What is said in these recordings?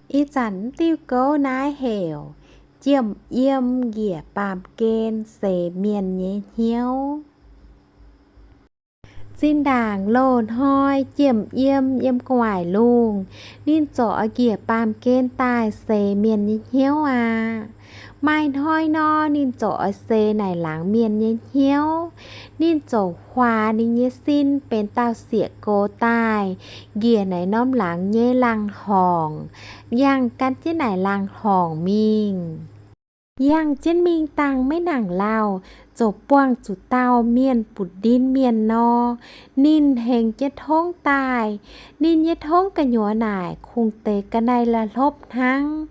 Ih zanc m'diuh gouv naaiv heuc Jiem Yiem Njiec Baamh Gen Seix Mienh Nyei Hnyouv. Zinh ndaangc loz-hnoi Jiem Yiem yiem gu'nguaaic lungh, ninh ziouc oix njiec baamh gen daaih seix mienh nyei hnyouv aqv. Maaih hnoi nor, ninh ziouc oix seix naaic laangz mienh nyei hnyouv. Ninh ziouc huaax ninh nyei sin benx dauh sieqv gox daaih, njiec naaic norm laangz nyei laangz horngc, yangh gan jienv naaic laangz horngc mingh. Yangh jienv mingh dangh maiv nangc lauh, ziouc buangh zuqc dauh mienh butv-ndin mienh nor. Ninh hengx jienv tongv daaih. Ninh nyei tongv gu'nyuoz naaic kungx deix ga'naaiv la'hlopv hnangv.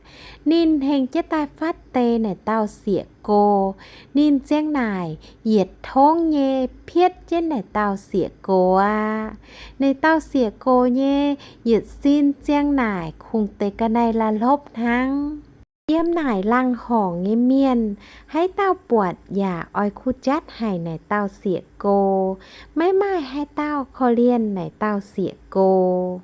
Ninh hengx jienv daaih fatv deix naaic dauh sieqv gox. Ninh ziang naaic yietc tongv nyei pietv jienv naaic dauh sieqv gox aqv. Naaic dauh sieqv gox nyei yietc sin ziang naaic kungx deix ga'naaiv la'hlopv hnangv. Yiem naaic laangz horngc nyei mienh, haaix dauh buatc yaac oix kuh jatv haic naaic dauh sieqv gox. Maiv maaih haaix dauh korv-lienh naaic dauh sieqv gox.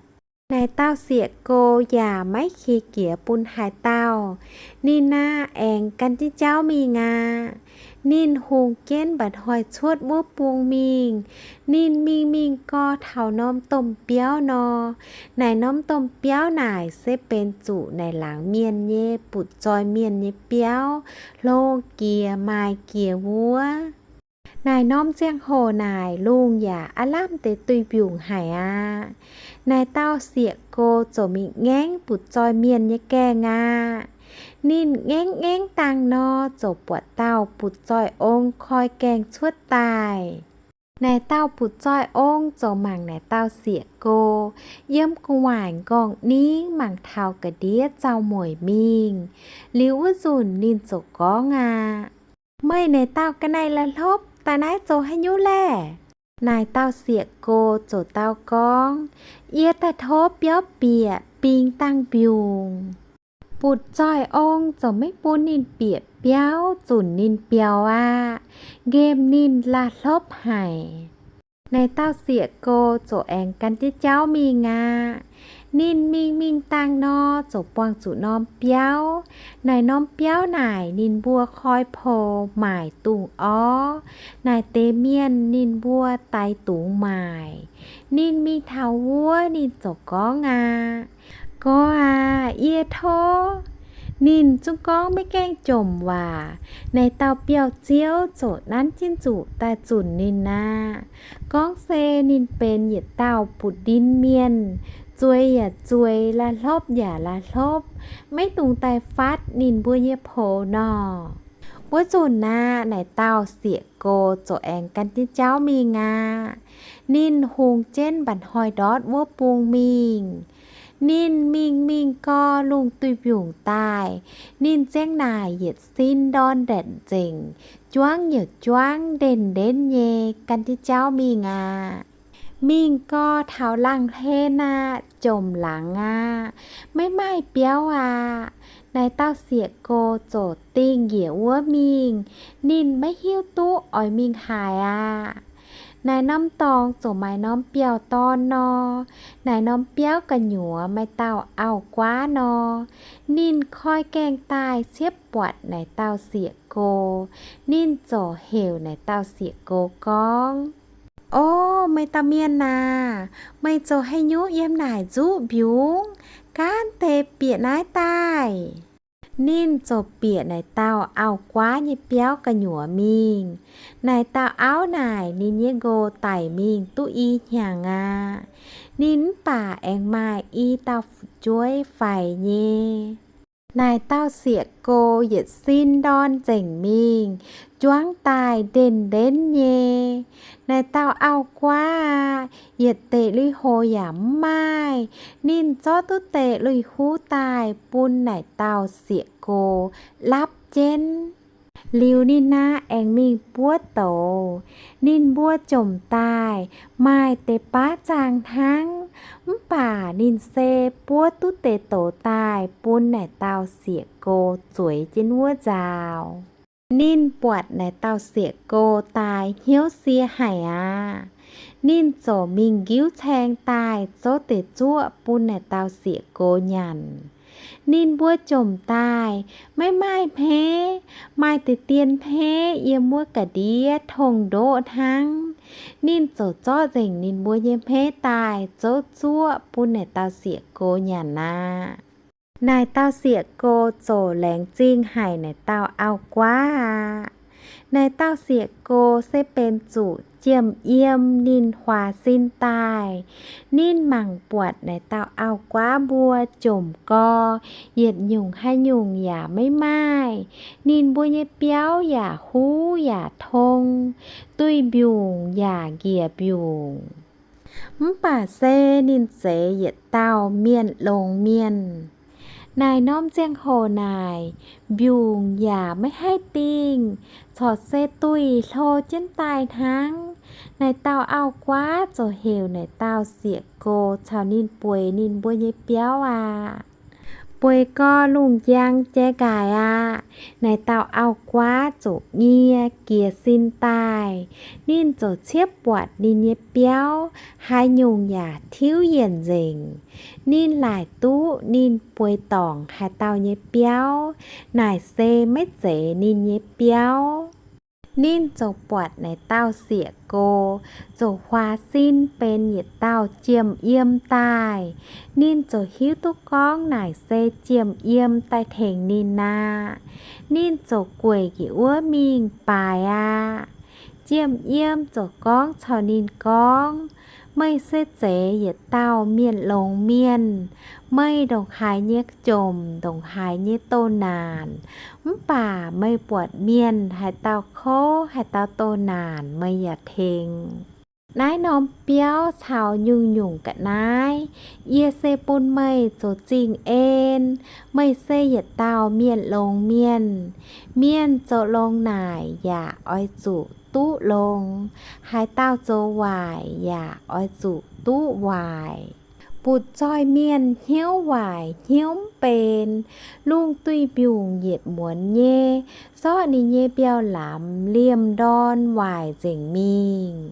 Naaic dauh sieqv gox yaac maiv qiex jiez bun haaix dauh. Ninh aeqv, aengx gan jienv jauv mingh aqv. Ninh hungx jienv mba'hnoi cuotv wuov bung mingh. Ninh mingh mingh gau taux norm domh biauv nor. Naaic norm domh biauv naaic se benx zuqc naaic laangz mienh nyei butv-zoih mienh nyei biauv, hlo jiex maaih jiex wuov. Naaic norm ziangh hoc naaic lungh yaac aav lamh deix duih mbiungc haic aqv. Naaic dauh sieqv gox ziouc mingh ngaengv butv-zoih mienh nyei gaengh aqv. Ninh ngaengv ngaengv dangh nor, ziouc buatc dauh butv-zoih ong koi gaengh cuotv daaih. Naaic dauh butv-zoih ong ziouc mangc naaic dauh sieqv gox yiem gu'nguaaic nqorngv-ningv mangc taux ga'ndiev zaux-mueic mingh. Liuz wuov nzunc ninh ziouc gorngv aqv, Meih naaic dauh ga'naaiv la'hlopv daaih naaiv zoux haaix nyungc laeh? Naaic dauh sieqv gox ziouc dau gorngv, Yie daaih tov biauv bieqc bingx dangh mbiungc. Butv-zoih ong ziouc maiv bun ninh bieqc biauv, zunc ninh biaux aqv. Nqemh ninh la'hlopv haic. Naaic dauh sieqv gox ziouc aengx gan jienv jauv mingh aqv. Ninh mingh mingh dangh nor, ziouc buangh zuqc norm biauv. Naaic norm biauv naaic ninh mbuo koi pou maaic dungz orv. Naaic deix mienh ninh mbuo daix dungz maaic. Ninh mingh taux wuov ninh ziouc gorngv aqv, Gorx aac, yie tov. Ninh zungv gorngv maiv gaengh jomc waac. Naaic dauh biauv-ziouv ziouc nanv jienv zuqc daaih zunc ninh aqv. Gorngv se ninh benx yietc dauh butv-ndin mienh, zueiz yaac zueiz, la'hlopv yaac la'hlopv, maiv dungx daaih fatv ninh mbuo nyei poux nor. Wuov nzunc aqv, naaic dauh sieqv gox ziouc aengx gan jienv jauv mingh aqv. Ninh hungx jienv mba'hnoi ndortv wuov bung mingh. Ninh mingh mingh gau lungh duih mbiungc daaih, ninh ziang naaic yietc sin ndorn ndaetc nzengc, juangv nyouc juangv, ndenv ndenv nyei gan jienv jauv mingh aqv. Mingh gau taux laangh hlen aqv, jomc laangz aqv, maiv maaih biauv aqv. Naaic dauh sieqv gox ziouc dingh njiec wuov mingh. Ninh maiv hiuv duqv oix mingh haaix aqv. Naaic norm dorngx ziouc maaih norm biauv-dorn nor. Naaic norm biauv gu'nyuoz maaih dauh auv-guaav nor. Ninh koi gaengh daaih ciepv buatc naaic dauh sieqv gox. Ninh ziouc heuc naaic dauh sieqv gox gorngv, O meih dauh mienh aac, meih zoux haaix nyungc yiem naaic nzuqv mbiungc? Gaanv deix bieqc naaiv daaih. Ninh ziouc bieqc naaic dauh auv-guaav nyei biauv gu'nyuoz mingh. Naaic dauh auv naaic ninh nyei nqox daic mingh duqv i hnyangx aqv. Ninh mv baac aengx maaih i dauh fu'jueiv faix nyei. Naaic dauh sieqv-gox yietc sin ndorn nzengc mingh, juangv daaih ndenv-ndenv nyei. Naaic dauh auv-guaav aah, yietc deix lui-houx yaac mv maaih. Ninh zorqv duqv deix lui-huv daaih bun naaic dauh sieqv-gox lapv jienv. Liuz ninh aah, aengx mingh buov douz. Ninh mbuo jomc daaih, maaih deix baav zaang hnangv. Mv baac ninh se buov duqv deix douz daaih bun naaic dauh sieqv-gox zueiz jienv wuov nzaaux. Ninh buatc naaic dauh sieqv-gox daaih hnyouv sie haic aqv. Ninh ziouc mingh nqiuv caeng daaih zouv deix zuoqv bun naaic dauh sieqv-gox nyanc. Ninh mbuo jomc daaih, maiv maaih hmeiv, maaih deix dien hmeiv yiem wuov ga'ndiev tongh ndoqv hnangv. Ninh ziouc zorqv nzengc ninh mbuo nyei hmeiv daaih zouv zuoqv bun naaic dauh sieqv-gox nyanc aqv. Naaic dauh sieqv-gox ziouc laengz zingh haic naaic dauh auv-guaav aqv. Naaic dauh sieqv-gox se benx zuqc jiem-yiem ninh huaax sin daaih. Ninh mangc buatc naaic dauh auv-guaav mbuo jomc gorx, yietc nyungc haaix nyungc yaac maiv maaih. Ninh mbuo nyei biauv yaac huv yaac tong, duih mbiungc yaac njiec mbiungc. Mv baac se ninh zeiz yietc dauh mienh longx mienh. Naaic norm ziangh hoc naaic, mbiungc yaac maiv haih dingh, corc se duih hlo jienv daaih hnangv. Naaic dauh auv-guaav ziouc heuc naaic dauh sieqv-gox caux ninh bueix ninh mbuo nyei biauv aqv. Bueix gorx lungh njang jai nqaaix aqv. Naaic dauh auv-guaav ziouc nyie jiez sin daaih. Ninh ziouc ciepv buatc ninh nyei biauv haaix nyungc yaac tiuv yienc nzengc. Ninh laaic duqv ninh bueix dorngc haaix dauh nyei biauv, naaic se maiv zeiz ninh nyei biauv. Ninh ziouc buatc naaic dauh sieqv-gox ziouc huaax sin benx yietc dauh jiem-yiem daaih. Ninh ziouc hiuv duqv gorngv naaic se jiem-yiem daaih tengx ninh aqv. Ninh ziouc gueic njiec wuov mingh baaix aqv. Jiem-yiem ziouc gorngv caux ninh gorngv, meih se zeiz yietc dauh mienh longx mienh. Meih ndongc haaix nyei jomc, ndongc haaix nyei doh naanc, mv baac meih buatc mienh haaix dauh kouv, haaix dauh doh naanc, meih yaac tengx. Naaiv norm biauv caux nyungc-nyungc ga'naaiv, yie se bun meih zoux zingh en. Meih se yietc dauh mienh longx mienh. Mienh zoux longx naaic yaac oix zuqc duqv longx. Haaix dauh zoux waaic yaac oix zuqc duqv waaic. Butv-zoih mienh hnyouv waaic hnyouv mv benx. Lungh duih mbiungc yietc muonz nyei, zorqv ninh nyei mbiauh lamz liemh ndorn waaic nzengc mingh.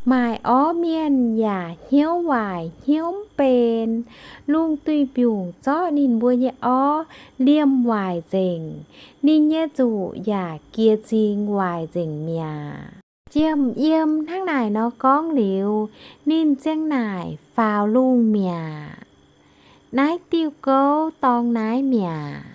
Maaic orv mienh yaac hnyouv waaic hnyouv mv benx. Lungh duih mbiungc zorqv ninh mbuo nyei orv liemh waaic nzengc. Ninh nyei nzuqc yaac jiex nzingx waaic nzengc mi'aqv. Jiem-yiem hnangv naaic nor gorngv liuz, ninh ziang naaic faaux lungh mi'aqv. Naaiv diuh gouv dorng naaiv mi'aqv.